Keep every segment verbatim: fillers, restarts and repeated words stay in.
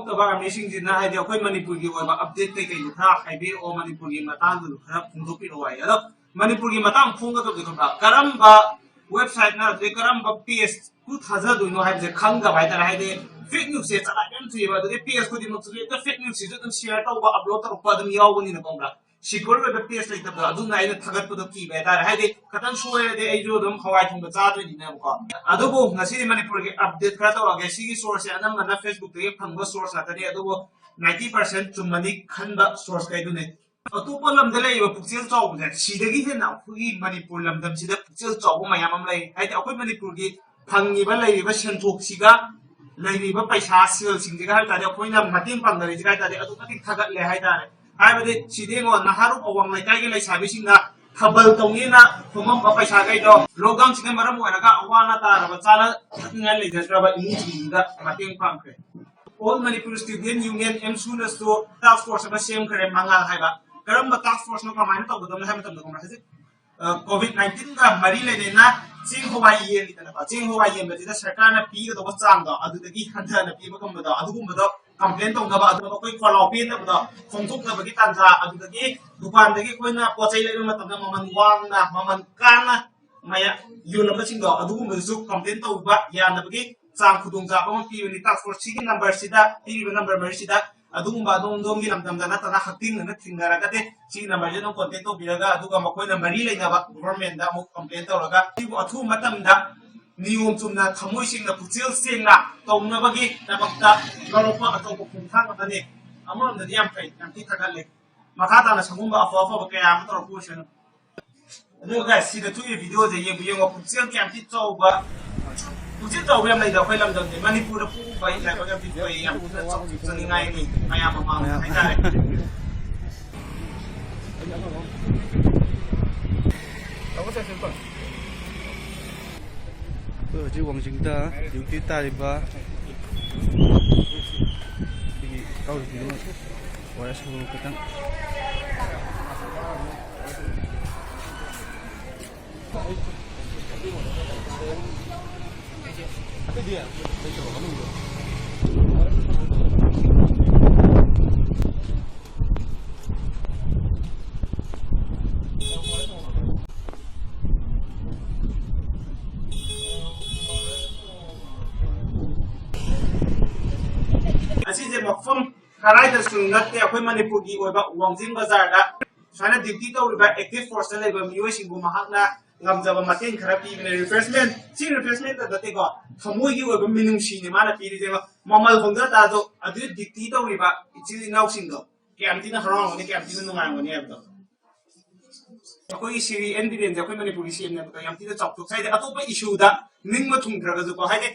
ꯈꯪꯗꯕ ꯑꯥꯔꯃꯤꯁꯤꯡꯁꯤꯅ ꯍꯥꯏꯗꯤ ꯑꯩꯈꯣꯏ ꯃꯅꯤꯄꯨꯔꯒꯤ ꯑꯣꯏꯕ ꯑꯞꯗꯦꯠ ꯀꯩꯀꯩꯗꯣ ꯈꯔ ꯍꯥꯏꯕꯤꯔꯛꯑꯣ, ꯃꯅꯤꯄꯨꯔꯒꯤ ꯃꯇꯥꯡꯗꯨꯁꯨ ꯈꯔ ꯐꯣꯡꯗꯣꯛꯄꯤꯔꯛꯑꯣ ꯍꯥꯏ꯫ ꯑꯗꯣ ꯃꯅꯤꯄꯨꯔꯒꯤ ꯃꯇꯥꯡ ꯐꯣꯡꯒꯗꯕꯗꯤ ꯈꯪꯕ꯭ꯔꯥ, ꯀꯔꯝꯕ ꯋꯦꯕꯁꯥꯏꯠꯅ ꯑꯗꯩ ꯀꯔꯝꯕ ꯄꯦꯖꯇꯨ ꯊꯥꯖꯗꯣꯏꯅꯣ ꯍꯥꯏꯕꯁꯦ ꯈꯪꯗꯕ ꯍꯥꯏꯇꯥꯔꯦ꯫ ꯍꯥꯏꯗꯤ ꯐꯦꯛ ꯅ꯭ꯌꯨꯁꯁꯦ ꯆꯂꯥꯏꯕ ꯌꯥꯝ ꯊꯨꯏꯑꯕ, ꯑꯗꯨꯗꯤ ꯄꯦꯖ ꯈꯨꯗꯤꯡꯃꯛꯁꯨ ꯍꯦꯛꯇ ꯐꯦꯛ ꯅ꯭ꯌꯨꯁꯁꯤꯁꯨ ꯑꯗꯨꯝ ꯁꯤꯌꯔ ꯇꯧꯕ, ꯑꯞꯂꯣꯗ ꯇꯧꯔꯛꯄ ꯑꯗꯨꯝ ꯌꯥꯎꯕꯅꯤꯅ ꯈꯪꯕ꯭ꯔꯥ, ꯁꯤꯀ꯭ꯌꯣꯔ ꯑꯣꯏꯕ ꯄꯦꯖ ꯂꯩꯇꯕꯗꯣ, ꯑꯗꯨꯅ ꯑꯩꯅ ꯊꯥꯒꯠꯄꯗꯣ ꯀꯤꯕ ꯍꯥꯏꯇꯥꯔꯦ꯫ ꯍꯥꯏꯗꯤ ꯈꯤꯇꯪ ꯁꯣꯏꯔꯗꯤ ꯑꯩꯁꯨ ꯑꯗꯨꯝ ꯍꯋꯥꯏ ꯊꯣꯡꯕ ꯆꯥꯗꯣꯏꯅꯤꯅꯦꯕꯀꯣ꯫ ꯑꯗꯨꯕꯨ ꯉꯁꯤꯗꯤ ꯃꯅꯤꯄꯨꯔꯒꯤ ꯑꯞꯗꯦꯠ ꯈꯔ ꯇꯧꯔꯛꯑꯒꯦ꯫ ꯁꯤꯒꯤ ꯁꯣꯔꯁꯁꯦ ꯑꯅꯝꯕꯅ ꯐꯦꯁꯕꯨꯛꯇꯒꯤ ꯐꯪꯕ ꯁꯣꯔꯁ ꯉꯥꯛꯇꯅꯤ, ꯑꯗꯨꯕꯨ ꯅꯥꯏꯟꯇꯤ ꯄꯥꯔꯁꯦꯟ ꯆꯨꯝꯃꯅꯤ ꯈꯟꯕ ꯁꯣꯔꯁ ꯀꯩꯗꯨꯅꯦ꯫ ꯑꯇꯣꯞꯄ ꯂꯝꯗ ꯂꯩꯔꯤꯕ ꯄꯨꯛꯆꯦꯜ ꯆꯥꯎꯕꯁꯦ ꯁꯤꯗꯒꯤ ꯍꯦꯟꯅ ꯑꯩꯈꯣꯏꯒꯤ ꯃꯅꯤꯄꯨꯔ ꯂꯝꯗꯝꯁꯤꯗ ꯄꯨꯛꯆꯦꯜ ꯆꯥꯎꯕ ꯃꯌꯥꯝ ꯑꯃ ꯂꯩ꯫ ꯍꯥꯏꯗꯤ ꯑꯩꯈꯣꯏ ꯃꯅꯤꯄꯨꯔꯒꯤ ꯐꯪꯉꯤꯕ ꯂꯩꯔꯤꯕ ꯁꯦꯟꯊꯣꯛꯁꯤꯒ ꯂꯩꯔꯤꯕ ꯄꯩꯁꯥ ꯁꯦꯜꯁꯤꯡꯁꯤꯒ ꯍꯥꯏ ꯇꯥꯔꯗꯤ, ꯑꯩꯈꯣꯏꯅ ꯃꯇꯦꯡ ꯄꯥꯡꯅꯔꯤꯁꯤꯒ ꯍꯥꯏ ꯇꯥꯔꯗꯤ ꯑꯗꯨꯛꯀꯤ ꯃꯇꯤꯛ ꯊꯥꯒꯠꯂꯦ ꯍꯥꯏ ꯇꯥꯔꯦ꯫ ꯍꯥꯏꯕꯗꯤ ꯁꯤꯗꯤ ꯌꯦꯡꯉꯣ, ꯅꯍꯥꯔꯣꯜ ꯑꯋꯥꯡ ꯂꯩꯀꯥꯏꯒꯤ ꯂꯩꯁꯥꯕꯤꯁꯤꯡꯅ ꯊꯥꯕꯜ ꯇꯧꯅꯤꯅ ꯈꯣꯝꯃꯝꯕ ꯄꯩꯁꯥꯈꯩꯗꯣ ꯂꯣꯛꯗꯥꯎꯟꯁꯤꯅ ꯃꯔꯝ ꯑꯣꯏꯔꯒ ꯑꯋꯥ ꯑꯅꯥ ꯇꯥꯔꯕ, ꯆꯥꯅ ꯊꯛꯅꯤꯡꯉꯥꯏ ꯂꯩꯖꯗ꯭ꯔꯕ ꯏꯃꯨꯡꯁꯤꯡꯗ ꯃꯇꯦꯡ ꯄꯥꯡꯈ꯭ꯔꯦ꯫ All Manipur Student Union, ꯑꯦꯝꯁꯨꯅꯁꯨ ꯇꯥꯛꯁ ꯐꯣꯔꯁ ꯑꯃ ꯁꯦꯝꯈ꯭ꯔꯦ, ꯃꯉꯥꯜ ꯍꯥꯏꯕ꯫ ꯀꯔꯝꯕ ꯇꯥꯛꯁ ꯐꯣꯔꯁꯅꯣ, ꯀꯃꯥꯏꯅ ꯇꯧꯒꯗꯕꯅꯣ ꯍꯥꯏꯕ ꯃꯇꯝꯗ, ꯈꯪꯕ꯭ꯔꯥ? ꯍꯧꯖꯤꯛ ꯀꯣꯚꯤꯗ ꯅꯥꯏꯟꯇꯤꯟꯒ ꯃꯔꯤ ꯂꯩꯅꯅ ꯆꯦꯡ ꯍꯋꯥꯏ ꯌꯦꯜꯂꯤꯗꯅꯀꯣ, ꯆꯦꯡ ꯍꯋꯥꯏ ꯌꯦꯟꯕꯁꯤꯗ ꯁꯔꯀꯥꯔꯅ ꯄꯤꯒꯗꯧꯕ ꯆꯥꯡꯗꯣ ꯑꯗꯨꯗꯒꯤ ꯍꯟꯊꯅ ꯄꯤꯕ ꯉꯝꯕꯗꯣ, ꯑꯗꯨꯒꯨꯝꯕꯗꯣ ꯀꯝꯄ꯭ꯂꯦꯟ ꯇꯧꯅꯕ, ꯑꯗꯨꯒ ꯑꯩꯈꯣꯏ ꯈꯣꯜꯂꯥꯎ ꯄꯦꯟꯗꯕꯗꯣ ꯐꯣꯡꯗꯣꯛꯅꯕꯒꯤ ꯇꯥꯟꯖꯥ, ꯑꯗꯨꯗꯒꯤ ꯗꯨꯀꯥꯟꯗꯒꯤ ꯑꯩꯈꯣꯏꯅ ꯄꯣꯠ ꯆꯩ ꯂꯩꯕ ꯃꯇꯝꯗ ꯃꯃꯜ ꯋꯥꯡꯅ, ꯃꯃꯜ ꯀꯥꯅ ꯃꯌꯥ-, ꯌꯣꯜꯂꯝꯕꯁꯤꯡꯗꯣ, ꯑꯗꯨꯒꯨꯝꯕꯗꯁꯨ ꯀꯝꯄ꯭ꯂꯦꯟ ꯇꯧꯕ ꯌꯥꯅꯕꯒꯤ ꯆꯥꯡ ꯈꯨꯗꯣꯡꯆꯥꯕ ꯑꯃ ꯄꯤꯕꯅꯤ꯫ ꯇꯥꯛꯁ ꯐꯣꯔꯁ ꯁꯤꯒꯤ ꯅꯝꯕꯔꯁꯤꯗ, ꯄꯤꯔꯤꯕ ꯅꯝꯕꯔ ꯃꯔꯤꯁꯤꯗ ꯑꯗꯨꯒꯨꯝꯕ ꯑꯗꯣꯝ ꯑꯗꯣꯝꯒꯤ ꯂꯝꯗꯝꯗ ꯅꯠꯇꯅ ꯍꯛꯊꯦꯡꯅꯅ ꯊꯦꯡꯅꯔꯒꯗꯤ ꯁꯤꯒꯤ ꯅꯝꯕꯔꯁꯤꯗ ꯑꯗꯨꯝ ꯀꯣꯟꯇꯦꯛ ꯇꯧꯕꯤꯔꯒ, ꯑꯗꯨꯒ ꯃꯈꯣꯏꯅ ꯃꯔꯤ ꯂꯩꯅꯕ ꯒꯣꯚꯔꯟꯃꯦꯟꯗ ꯑꯃꯨꯛ ꯀꯝꯄ꯭ꯂꯦꯟ ꯇꯧꯔꯒ, ꯁꯤꯕꯨ ꯑꯊꯨꯕ ꯃꯇꯝꯗ ꯅꯤꯌꯣꯝ ꯆꯨꯝꯅ, ꯊꯃꯣꯏ ꯁꯦꯡꯅ, ꯄꯨꯛꯆꯦꯜ ꯁꯦꯡꯅ ꯇꯧꯅꯕꯒꯤꯗꯃꯛꯇ ꯂꯧꯔꯛꯄ ꯑꯆꯧꯕ ꯈꯣꯡꯊꯥꯡ ꯑꯃꯅꯤ꯫ ꯑꯃꯔꯣꯝꯗꯗꯤ ꯌꯥꯝ ꯐꯩ, ꯌꯥꯝ ꯊꯤ ꯊꯥꯒꯠꯂꯦ꯫ ꯃꯈꯥ ꯇꯥꯅ ꯁꯤꯒꯨꯝꯕ ꯑꯐ ꯑꯐꯕ ꯀꯌꯥ ꯑꯃ ꯇꯧꯔꯛꯄ ꯑꯣꯏꯁꯅꯨ꯫ ꯑꯗꯨꯒ ꯁꯤꯗ ꯊꯣꯛꯏꯕ ꯚꯤꯗꯤꯑꯣꯁꯦ ꯌꯦꯡꯕꯨ ꯌꯦꯡꯉꯣ, ꯄꯨꯛꯆꯦꯜ ꯀꯌꯥꯝ ꯊꯤ ꯆꯥꯎꯕ, ꯄꯨꯛꯆꯦꯜ ꯆꯥꯎꯕ ꯌꯥꯝ ꯂꯩꯗ ꯑꯩꯈꯣꯏ ꯂꯝꯗꯝꯁꯦ꯫ ꯃꯅꯤꯄꯨꯔꯗ ꯄꯣꯛꯎꯕ ꯑꯩ ꯂꯥꯏꯕꯛ ꯌꯥꯝ ꯊꯤ ꯐꯩ, ꯌꯥꯝ ꯊꯤꯅ ꯆꯥꯎꯊꯣꯛꯆꯅꯤꯡꯉꯥꯏꯅꯤ ꯃꯌꯥꯝ ꯃꯃꯥꯡꯗ ꯍꯥꯏꯇꯥꯔꯦ꯫ ꯑꯩꯈꯣꯏ ꯍꯧꯖꯤꯛ ꯋꯥꯡꯖꯤꯡꯗ ꯗ꯭ꯌꯨꯇꯤ ꯇꯥꯔꯤꯕ ꯑꯩꯈꯣꯏꯒꯤ ꯏꯇꯥꯎꯁꯤꯡ ꯑꯃ ꯋꯥꯔꯤ ꯁꯥꯕ ꯈꯤꯇꯪ꯫ ꯃꯐꯝ ꯀꯗꯥꯏꯗꯁꯨ ꯅꯠꯇꯦ, ꯑꯩꯈꯣꯏ ꯃꯅꯤꯄꯨꯔꯒꯤ ꯑꯣꯏꯕ ꯋꯥꯡꯖꯤꯡ ꯕꯖꯥꯔꯗ ꯁꯨꯃꯥꯏꯅ ꯗ꯭ꯌꯨꯇꯤ ꯇꯧꯔꯤꯕ ꯑꯦꯛꯇꯤꯚ ꯐꯣꯔꯁꯇ ꯂꯩꯕ ꯃꯤꯑꯣꯏꯁꯤꯡꯕꯨ ꯃꯍꯥꯛꯅ ꯉꯝꯖꯕ ꯃꯇꯦꯡ ꯈꯔ ꯄꯤꯕꯅꯦ꯫ ꯔꯤꯐ꯭ꯔꯦꯁꯃꯦꯟ, ꯁꯤ ꯔꯤꯐ꯭ꯔꯦꯁꯃꯦꯟꯇ ꯅꯠꯇꯦꯀꯣ, ꯊꯃꯣꯏꯒꯤ ꯑꯣꯏꯕ ꯃꯤꯅꯨꯡꯁꯤꯅꯦ ꯃꯥꯅ ꯄꯤꯔꯤꯁꯦ꯫ ꯃꯃꯜ ꯍꯣꯡꯖ ꯇꯥꯔꯁꯨ ꯑꯗꯨ ꯗ꯭ꯌꯨꯇꯤ ꯇꯧꯔꯤꯕ ꯏꯆꯤꯜ ꯏꯅꯥꯎꯁꯤꯡꯗꯣ ꯀꯌꯥꯝ ꯊꯤꯅ ꯍꯔꯥꯎꯔꯝꯒꯅꯤ, ꯀꯌꯥꯝ ꯊꯤꯅ ꯅꯨꯡꯉꯥꯏꯔꯝꯒꯅꯤ ꯍꯥꯏꯕꯗꯣ꯫ ꯑꯩꯈꯣꯏꯒꯤ ꯁꯤꯔꯤ ꯑꯦꯟ ꯕꯤꯔꯦꯟꯁꯦ ꯑꯩꯈꯣꯏ ꯃꯅꯤꯄꯨꯔꯒꯤ ꯁꯤ ꯑꯦꯝꯅꯦꯕꯀꯣ, ꯌꯥꯝ ꯊꯤꯅ ꯆꯥꯎꯊꯣꯛꯆꯩ꯫ ꯍꯥꯏꯗꯤ ꯑꯇꯣꯞꯄ ꯏꯁꯨꯗ ꯅꯤꯡꯕ ꯊꯨꯡꯗ꯭ꯔꯒꯁꯨꯀꯣ, ꯍꯥꯏꯗꯤ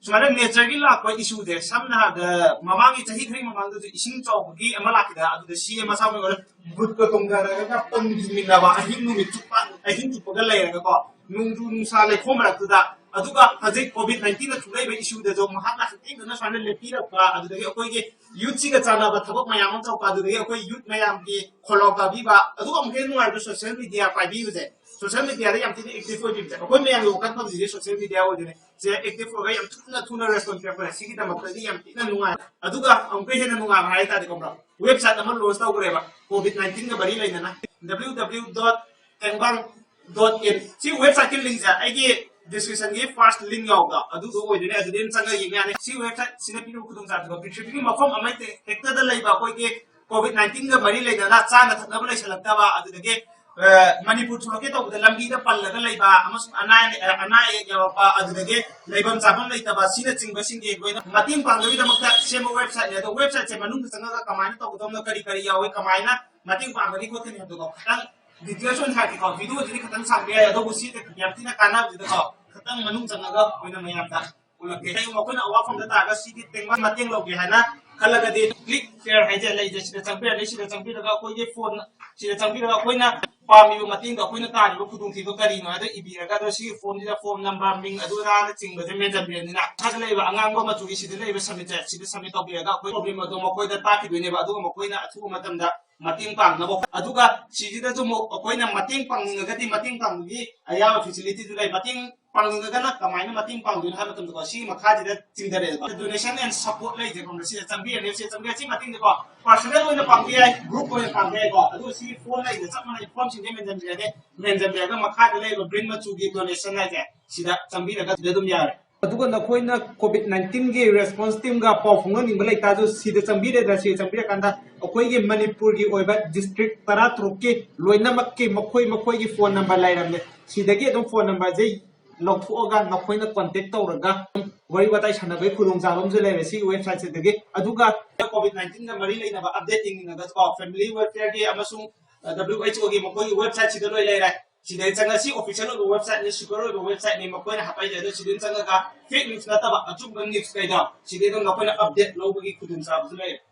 ꯁꯨꯃꯥꯏꯅ ꯅꯦꯆꯔꯒꯤ ꯂꯥꯛꯄ ꯏꯁꯨꯁꯦ, ꯁꯝꯅ ꯍꯥꯏꯔꯕꯗ ꯃꯃꯥꯡꯒꯤ ꯆꯍꯤ ꯈꯔꯒꯤ ꯃꯃꯥꯡꯗꯁꯨ ꯏꯁꯤꯡ ꯆꯥꯎꯕꯒꯤ ꯑꯃ ꯂꯥꯛꯈꯤꯗ, ꯑꯗꯨꯗ ꯁꯤ ꯑꯦꯝ ꯃꯁꯥ ꯃꯣꯏ ꯕꯨꯠꯀ ꯇꯣꯡꯊꯔꯒ ꯄꯟꯕꯤꯃꯤꯟꯅꯕ, ꯑꯍꯤꯡ ꯅꯨꯃꯤꯠ ꯆꯨꯞꯄ, ꯑꯍꯤꯡ ꯆꯨꯞꯄꯒ ꯂꯩꯔꯒꯀꯣ, ꯅꯣꯡꯖꯨ ꯅꯨꯡꯁꯥ ꯂꯩꯈꯣꯝ ꯃꯔꯛꯇꯨꯗ꯫ ꯑꯗꯨꯒ ꯍꯧꯖꯤꯛ ꯀꯣꯚꯤꯗ ꯅꯥꯏꯟꯇꯤꯟꯗ ꯊꯣꯛꯂꯛꯏꯕ ꯏꯁꯨꯗꯁꯨ ꯃꯍꯥꯛꯅ ꯍꯛꯊꯦꯡꯅꯅ ꯁꯨꯃꯥꯏꯅ ꯂꯦꯞꯄꯤꯔꯛꯄ, ꯑꯗꯨꯗꯒꯤ ꯑꯩꯈꯣꯏꯒꯤ ꯌꯨꯠꯁꯤꯒ ꯆꯥꯟꯅꯕ ꯊꯕꯛ ꯃꯌꯥꯝ ꯑꯃ ꯇꯧꯔꯛꯄ, ꯑꯗꯨꯗꯒꯤ ꯑꯩꯈꯣꯏ ꯌꯨꯠ ꯃꯌꯥꯝꯒꯤ ꯈꯣꯜꯂꯥꯎ ꯇꯥꯕꯤꯕ, ꯑꯗꯨꯒ ꯑꯃꯨꯛꯀ ꯍꯦꯟꯅ ꯅꯨꯡꯉꯥꯏꯕ ꯁꯣꯁꯤꯌꯦꯜ ꯃꯤꯗꯤꯌꯥ ꯄꯥꯏꯕꯤꯕꯁꯦ, ꯁꯣꯁꯤꯌꯦꯜ ꯃꯤꯗꯤꯌꯥꯗ ꯌꯥꯝ ꯊꯤꯅ ꯑꯦꯛꯇꯤꯚ ꯑꯣꯏꯕꯤꯕꯁꯦ꯫ ꯑꯩꯈꯣꯏ ꯃꯌꯥꯝꯒꯤ ꯋꯥꯈꯜ ꯐꯝꯁꯤꯗꯤ ꯁꯣꯁꯤꯌꯦꯜ ꯃꯤꯗꯤꯌꯥ ꯑꯣꯏꯗꯣꯏꯅꯦ꯫ ꯁꯦ ꯑꯦꯛꯇꯤꯚ ꯑꯣꯏꯔꯒ ꯌꯥꯝ ꯊꯨꯅ ꯊꯨꯅ ꯔꯦꯁꯄꯣꯟꯁ ꯄꯤꯔꯛꯄꯁꯦ, ꯁꯤꯒꯤꯗꯃꯛꯇꯗꯤ ꯌꯥꯝ ꯊꯤꯅ ꯅꯨꯡꯉꯥꯏ꯫ ꯑꯗꯨꯒ ꯑꯃꯨꯛꯀ ꯍꯦꯟꯅ ꯅꯨꯡꯉꯥꯏꯕ ꯍꯥꯏ ꯇꯥꯔꯗꯤ ꯈꯪꯕ꯭ꯔꯥ, ꯋꯦꯕꯁꯥꯏꯠ ꯑꯃ ꯂꯣꯟꯆ ꯇꯧꯈ꯭ꯔꯦꯕ ꯀꯣꯚꯤꯗ ꯅꯥꯏꯟꯇꯤꯟꯒ ꯃꯔꯤ ꯂꯩꯅꯅ, W W W dot tengban dot in꯫ ꯁꯤ ꯋꯦꯕꯁꯥꯏꯠꯀꯤ ꯂꯤꯡꯁꯦ ꯑꯩꯒꯤ ꯗꯤꯁꯀ꯭ꯔꯤꯞꯁꯟꯒꯤ ꯐꯥꯔꯁ ꯂꯤꯡ ꯌꯥꯎꯕꯗꯣ, ꯑꯗꯨꯗꯣ ꯑꯣꯏꯗꯣꯏꯅꯦ꯫ ꯑꯗꯨꯗꯤ ꯑꯗꯨꯝ ꯆꯪꯉꯒ ꯌꯦꯡꯕ ꯌꯥꯅꯤ꯫ ꯁꯤ ꯋꯦꯕꯁꯥꯏꯠ ꯁꯤꯅ ꯄꯤꯔꯤꯕ ꯈꯨꯗꯣꯡꯆꯥꯕꯗꯣ, ꯄ꯭ꯔꯤꯊꯤꯕꯤꯒꯤ ꯃꯐꯝ ꯑꯃ ꯍꯦꯛꯇꯗ ꯂꯩꯕ ꯑꯩꯈꯣꯏꯒꯤ ꯀꯣꯚꯤꯗ ꯅꯥꯏꯟꯇꯤꯟꯒ ꯃꯔꯤ ꯂꯩꯅꯅ ꯆꯥꯅ ꯊꯛꯅꯕ ꯂꯩꯁꯜꯂꯛꯇꯕ, ꯑꯗꯨꯗꯒꯤ ꯑ, ꯃꯅꯤꯄꯨꯔ ꯊꯣꯛꯂꯛꯀꯦ ꯇꯧꯕꯗ ꯂꯝꯕꯤꯗ ꯄꯜꯂꯒ ꯂꯩꯕ ꯑꯃꯁꯨꯡ ꯑꯅꯥ ꯑꯅꯥ ꯑꯌꯦꯛ ꯌꯥꯎꯔꯛꯄ, ꯑꯗꯨꯗꯒꯤ ꯂꯩꯐꯝ ꯆꯥꯐꯝ ꯂꯩꯇꯕ, ꯑꯁꯤꯅꯆꯤꯡꯕꯁꯤꯡꯒꯤ ꯂꯣꯏꯅ ꯃꯇꯦꯡ ꯄꯥꯡꯅꯕꯒꯤꯗꯃꯛꯇ ꯁꯦꯝꯕ ꯋꯦꯕꯁꯥꯏꯠꯅꯦ꯫ ꯑꯗꯣ ꯋꯦꯕꯁꯥꯏꯠꯁꯦ ꯃꯅꯨꯡꯗ ꯆꯪꯉꯒ ꯀꯃꯥꯏꯅ ꯇꯧꯒꯗꯕꯅꯣ, ꯀꯔꯤ ꯀꯔꯤ ꯌꯥꯎꯋꯤ, ꯀꯃꯥꯏꯅ ꯃꯇꯦꯡ ꯄꯥꯡꯒꯅꯤ ꯈꯣꯠꯀꯅꯤ ꯍꯥꯏꯕꯗꯣ ꯈꯤꯇꯪ ꯗꯤꯇꯦꯜꯁ ꯑꯣꯏꯅ ꯍꯥꯏꯔꯛꯀꯦꯀꯣ꯫ ꯚꯤꯗꯤꯑꯣꯁꯤꯗꯤ ꯈꯤꯇꯪ ꯁꯥꯡꯕ ꯌꯥꯏ, ꯑꯗꯨꯕꯨ ꯁꯤꯗ ꯌꯥꯝ ꯊꯤꯅ ꯀꯥꯟꯅꯕꯁꯤꯗꯀꯣ ꯈꯤꯇꯪ ꯃꯅꯨꯡ ꯆꯪꯉꯒ ꯑꯣꯏꯅ ꯃꯌꯥꯝꯗ ꯎꯠꯂꯛꯀꯦ꯫ ꯀꯩꯒꯨꯝꯕ ꯑꯩꯈꯣꯏꯅ ꯑꯋꯥꯐꯝꯗ ꯇꯥꯔꯒ ꯁꯤꯒꯤ ꯇꯦꯡꯕꯥꯡ ꯃꯇꯦꯡ ꯂꯧꯒꯦ ꯍꯥꯏꯅ ꯈꯜꯂꯒꯗꯤ, ꯀ꯭ꯂꯤꯛ ꯍꯤꯌꯔ ꯍꯥꯏꯁꯦ ꯂꯩꯁꯦ, ꯁꯤꯗ ꯆꯪꯕꯤꯔꯅꯤ꯫ ꯁꯤꯗ ꯆꯪꯕꯤꯔꯒ ꯑꯩꯈꯣꯏꯒꯤ ꯐꯣꯟ, ꯁꯤꯗ ꯆꯪꯕꯤꯔꯒ ꯑꯩꯈꯣꯏꯅ ꯄꯥꯝꯃꯤꯕ ꯃꯇꯦꯡꯗꯣ, ꯑꯩꯈꯣꯏꯅ ꯇꯥꯔꯤꯕ ꯈꯨꯗꯣꯡꯊꯤꯕꯗꯣ ꯀꯔꯤꯅꯣ ꯍꯥꯏꯗꯣ ꯏꯕꯤꯔꯒ, ꯑꯗꯣ ꯁꯤꯒꯤ ꯐꯣꯝꯁꯤꯗ ꯐꯣꯝ ꯅꯝꯕꯔ, ꯃꯤꯡ, ꯑꯗꯨ ꯑꯗꯥꯅꯆꯤꯡꯕꯁꯦ ꯃꯦꯟꯁꯤꯟꯕꯤꯔꯅꯤꯅ, ꯃꯈꯥꯗ ꯂꯩꯔꯤꯕ ꯑꯉꯥꯡꯕ ꯃꯆꯨꯒꯤ ꯁꯤꯗ ꯂꯩꯔꯤꯕ ꯁꯕꯃꯤꯠꯁꯦ, ꯁꯤꯗ ꯁꯕꯃꯤꯠ ꯇꯧꯕꯤꯔꯒ ꯑꯩꯈꯣꯏ ꯄ꯭ꯔꯣꯕ꯭ꯂꯦꯝ ꯑꯗꯣ ꯃꯈꯣꯏꯗ ꯇꯥꯛꯈꯤꯗꯣꯏꯅꯦꯕ꯫ ꯑꯗꯨꯒ ꯃꯈꯣꯏꯅ ꯑꯊꯨꯕ ꯃꯇꯝꯗ ꯃꯇꯦꯡ ꯄꯥꯡꯅꯕ꯫ ꯑꯗꯨꯒ ꯁꯤꯁꯤꯗꯁꯨ ꯑꯃꯨꯛ ꯑꯩꯈꯣꯏꯅ ꯃꯇꯦꯡ ꯄꯥꯡꯅꯤꯡꯉꯒꯗꯤ ꯃꯇꯦꯡ ꯄꯥꯡꯕꯒꯤ ꯑꯌꯥꯕ ꯐꯦꯁꯤꯂꯤꯇꯤꯁꯨ ꯂꯩ꯫ ꯃꯇꯦꯡ ꯄꯥꯡꯅꯤꯡꯉꯒꯅ ꯀꯃꯥꯏꯅ ꯃꯇꯦꯡ ꯄꯥꯡꯗꯣꯏꯅꯣ ꯍꯥꯏꯕ ꯃꯇꯝꯗꯀꯣ, ꯁꯤꯒꯤ ꯃꯈꯥꯁꯤꯗ ꯆꯤꯡꯊꯔꯛꯑꯦꯕ꯫ Donation and support ꯂꯩꯁꯦ ꯈꯪꯕ꯭ꯔꯥ? ꯁꯤꯗ ꯆꯪꯕꯤꯔꯅꯤ꯫ ꯁꯤꯗ ꯆꯪꯕꯤꯔ ꯁꯤ ꯃꯇꯦꯡꯁꯦꯀꯣ, ꯄꯥꯔꯁꯣꯅꯦꯜ ꯑꯣꯏꯅ ꯄꯥꯡꯕ ꯌꯥꯏ, ꯒ꯭ꯔꯨꯞ ꯑꯣꯏꯅ ꯄꯥꯡꯕ ꯌꯥꯏꯀꯣ꯫ ꯑꯗꯨꯒ ꯁꯤꯒꯤ ꯐꯣꯝ ꯂꯩꯁꯦ ꯆꯞ ꯃꯥꯟꯅꯩ, ꯐꯣꯝꯁꯤꯡꯁꯦ ꯃꯦꯟꯁꯤꯟꯕꯤꯔꯅꯤ꯫ ꯃꯦꯟꯁꯤꯟꯕꯤꯔꯒ ꯃꯈꯥꯗ ꯂꯩꯔꯤꯕ ꯒ꯭ꯔꯤꯟ ꯃꯆꯨꯒꯤ ꯗꯣꯅꯦꯁꯟ ꯍꯥꯏꯁꯦ ꯁꯤꯗ ꯆꯪꯕꯤꯔꯒ ꯁꯤꯗ ꯑꯗꯨꯝ ꯌꯥꯔꯦ꯫ ꯑꯗꯨꯒ ꯅꯈꯣꯏꯅ COVID nineteen ꯒꯤ response team ꯒ ꯄꯥꯎ ꯐꯥꯎꯅꯅꯤꯡꯕ ꯂꯩꯇꯥꯔꯁꯨ, ꯁꯤꯗ ꯆꯪꯕꯤꯔꯦꯗꯅ, ꯁꯤꯗ ꯆꯪꯕꯤꯔꯀꯥꯟꯗ ꯑꯩꯈꯣꯏꯒꯤ ꯃꯅꯤꯄꯨꯔꯒꯤ ꯑꯣꯏꯕ district ꯇꯔꯥꯇꯔꯨꯛꯀꯤ ꯂꯣꯏꯅꯃꯛꯀꯤ ꯃꯈꯣꯏ ꯃꯈꯣꯏꯒꯤ phone number ꯂꯩꯔꯝꯃꯦ꯫ ꯁꯤꯗꯒꯤ ꯑꯗꯨꯝ phone number ꯁꯦ ꯂꯧꯊꯣꯛꯑꯒ ꯅꯈꯣꯏꯅ contact ꯇꯧꯔꯒ ꯋꯥꯔꯤ ꯋꯥꯇꯥꯏ ꯁꯥꯟꯅꯕꯒꯤ ꯈꯨꯗꯣꯡꯆꯥꯕ ꯑꯃꯁꯨ ꯂꯩꯔꯦ ꯁꯤꯒꯤ website ꯁꯤꯗꯒꯤ꯫ ꯑꯗꯨꯒ COVID nineteen ꯒ ꯃꯔꯤ ꯂꯩꯅꯕ update ꯌꯦꯡꯅꯤꯡꯉꯒꯁꯨ ꯀꯣ, Family Welfare ꯒꯤ ꯑꯃꯁꯨꯡ W H O ꯒꯤ ꯃꯈꯣꯏꯒꯤ website ꯁꯤꯗ ꯂꯣꯏ ꯂꯩꯔꯦ꯫ ꯁꯤꯗ ꯆꯪꯉ, ꯁꯤ official ꯑꯣꯏꯕ website ꯅꯤ, secure ꯑꯣꯏꯕ website ꯅꯤ, ꯃꯈꯣꯏꯅ ꯍꯥꯞꯄꯛꯏꯁꯦ꯫ ꯑꯗꯣ ꯁꯤꯗ ꯆꯪꯉꯒ fake news ꯅꯠꯇꯕ ꯑꯆꯨꯝꯕ news ꯀꯩꯗꯣ ꯁꯤꯗꯩ ꯑꯗꯨꯝ ꯅꯈꯣꯏꯅ update ꯂꯧꯕꯒꯤ ꯈꯨꯗꯣꯡꯆꯥꯕꯁꯨ ꯂꯩꯔꯦ꯫